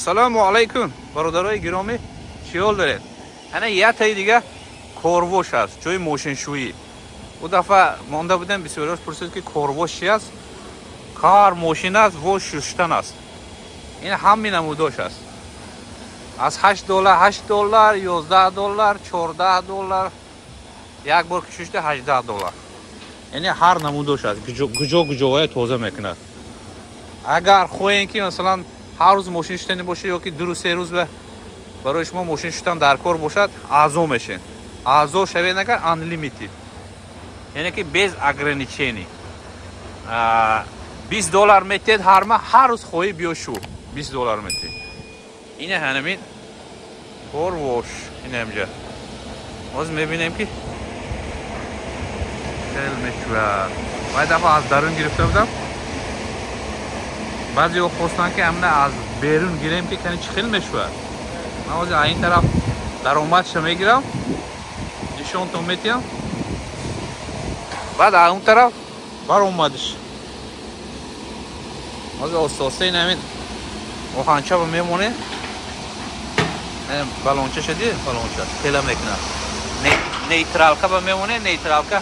Ассалому алайкум бародарои гиромӣ, чӣ ҳол доред? Ана ятаи дига корвош аст, ҷои мошиншӯӣ. У дафъа монда будем, бисёриҳош пурсид, ки корвош чи аст? Кар мошин аст, вош шуштан аст. Ин ҳами намудош аст. Аз 8 доллар, 8 доллар, 11 доллар, 14 доллар, як бор ки шушта 18 доллар. Яъне ҳар намудош аст, куҷо куҷоҳое тоза мекунад. Агар хоҳем, ки масалан ҳар рӯз мошин шуштани бошад ё ки 2 рӯз 3 рӯз барои шумо мошин шуштан дар кор бошад, аъзо мешед. Аъзо шавед агар unlimited, яъне ки без ограничений. 20 доллар метиҳед ҳар маҳ, ҳар рӯз хоҳӣ биё шу, 20 доллар метиҳед. Ина ҳамин корвош, ина ҳамҷа. Ҳозир мебинем, ки хел мешӯяд. Вай дафъа аз дарун гирифта будам. Баъзеҳо хостанд, ки ҳамина аз берун гирем, ки кани чӣ хел мешӯяд. Ман ҳозир аз ин тараф даромадша мегирам, нишонтон метиҳам, баъд аз он тараф баромадиш. Ҳозир оста оста ин ҳамин оҳанчаба мемонем. Балонча шади, балонча тела мекунад. Нейтралка ба мемонем, нейтралка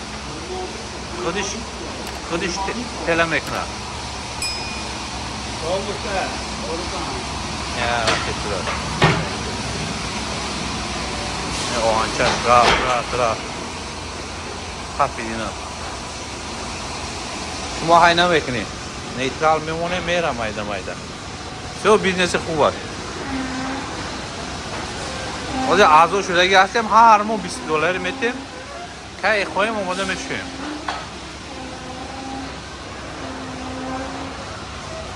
худиш тела мекунад. Оҳанчаш рафт, рафт, рафт, хафидина. Шумо ҳай намекунед, нейтрал мемонем, мера майда майда. Всё, бизнеси хуб аст. Ҳозир аъзо шудагӣ ҳастем, ҳар моҳ 20 доллари метем, кай хоҳем омода мешавем.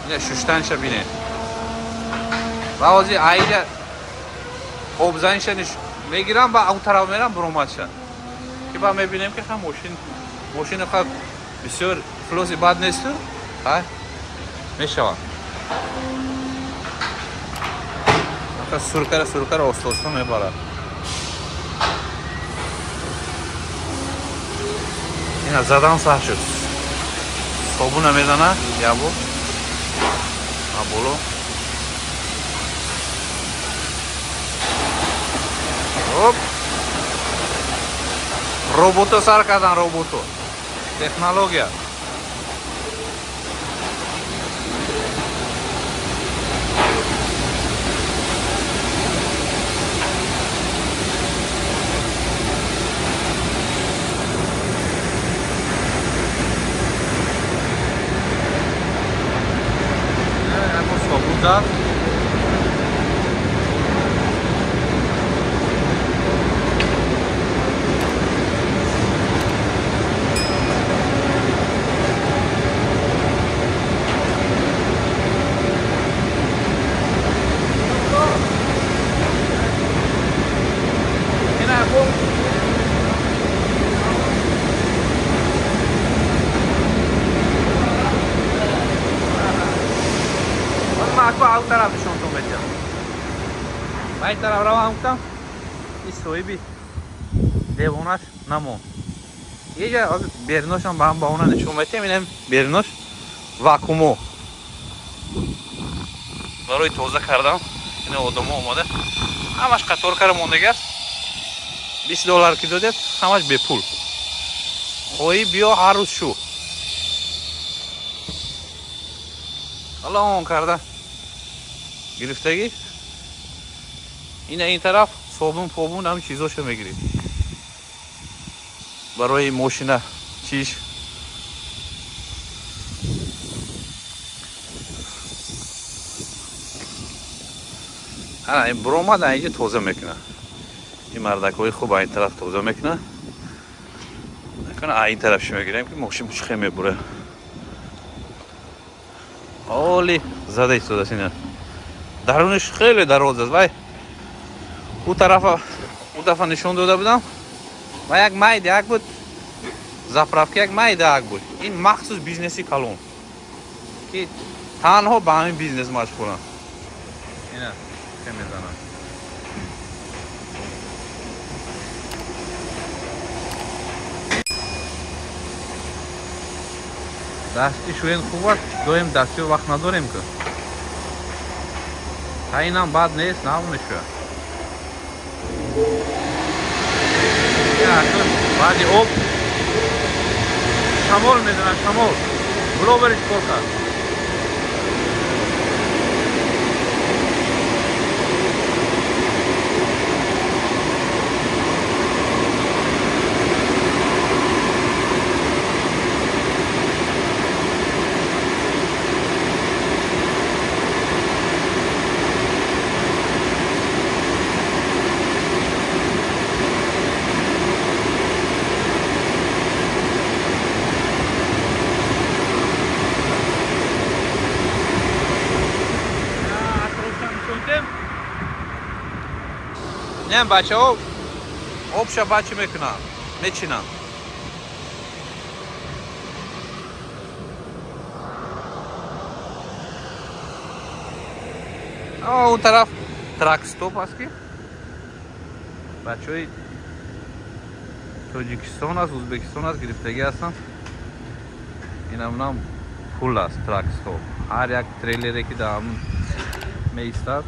Ина шуштанша бинед. Ва ҳозир айҷа обзаниша мегирам, ба он тараф мерам, буромадша. Ки ба мебинем, ки ха мошин ха бисёр флоси бад несту, ҳай мешавад. Суркара суркара оста оста мебарад. Ина задан сар шуд. Собуна мезана, ябо. Боло. Оп. Робото сар кардан, робото. Технология. Зад. Ау тараф нишонтон метиҳам. Ба ин тараф равам, гуфтам, ин соҳиби девонаш намонд. Еҷа ҳозир беруношам ба ҳам ба она нишон метиҳам. Инам берунош вакуумо барои тоза кардан. Ина одамо омода, ҳамаш қатор кара мондагӣ аст. 20 доллар ки додед, ҳамаш бепул. Хоҳӣ биё ҳар рӯз шу. Ҳало он карда гирифтагӣ. Ина ин тараф собун побун ҳам чизошо мегирид барои мошина чиш. Ана ин буромад, инҷа тоза мекунад. Ин мардакҳои хуб ин тараф тоза мекунад. Накунад ин тараф ши мегирем, ки мошин чӣ мебура. Оли зада истодааст ина. Дарунаш хеле дароз аст. Вай у тарафа у дафъа нишон дода будам. Ва як майда як буд, заправка як майда як буд. Ин махсус бизнеси калон, ки танҳо ба ҳамин бизнес машғуланд. Ина чӣ мезананд. Дасти шӯен хуб аст, доим дастиё вақт надорем ки. Инам бад нест, нав мешавад. Баъди об шамол мезанад, шамол. Бловериш кор кард. Не, бачаҳо обша бача мекунанд, мечинанд. Он тараф тракстоп аст, ки бачаҳои Тоҷикистон аст, Ӯзбекистон аст, гирифтагӣ ҳастанд. Инам пул аст тракстоп. Ҳар як трейлере ки дар меистад,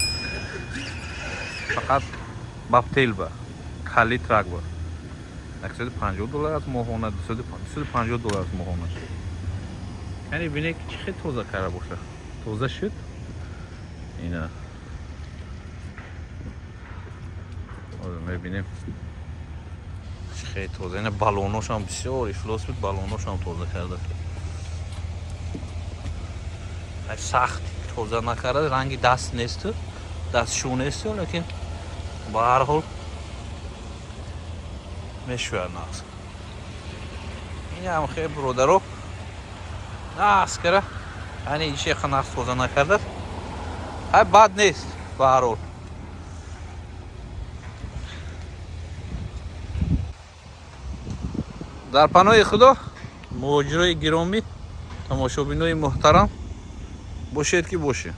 фақат баптел ба кали трак ба $150 аз моҳона, $250 аз моҳона. Яъне бинед ки чӣ хел тоза карда боша. Тоза шуд. Ина мебинем чӣ хел тоза. Ина баллоношам бисёр ифлос буд, баллоношам тоза карда. Сахт тоза накарда, ранги даст несту, дастшу несту, лекин ба ҳар ҳол мешӯяд нағз. Инам хел бародаро нағз кара, яъне ишеха нағз тоза накарда. Ҳай бад нест ба ҳар ҳол. Дар паноҳи Худо муҳоҷирои гиромӣ, тамошобинои муҳтарам, бошед ки бошед.